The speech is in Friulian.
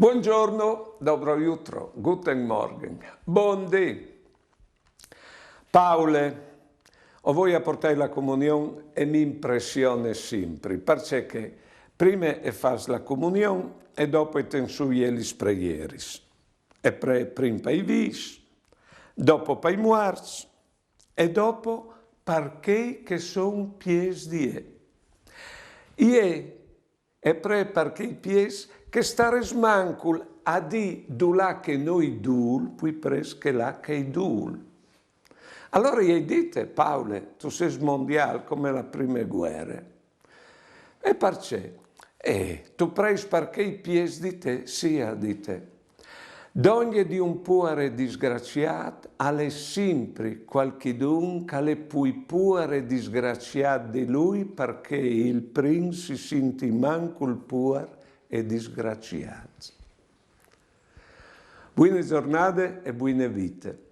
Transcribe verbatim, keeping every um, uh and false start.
Buongiorno, dobro jutro, guten Morgen, bundì. Paule, o voi a portâ la comunion e mi impressione simpri, parcè che prime e fâs la comunion e dopo e ten sù jê lis preieris. E pree prin pai vîfs, dopo pai muarts e dopo par chei che a son piês di jê. Jê e pree par chei piês che a starès mancul a dî dulà che no i dûl, plui prest che là che i dûl. Alore i ai dite: Paule, tu sês mondiâl come la prime guere. E parcè? Eh, tu preis par chei piês di te? Sì, e à dite. Dongje di un puar e disgraciât al è simpri cualchidun che al è plui puar e disgraciât di lui, parcè il prin si sinti mancul puar e disgraciât. Buine zornade e buine vite.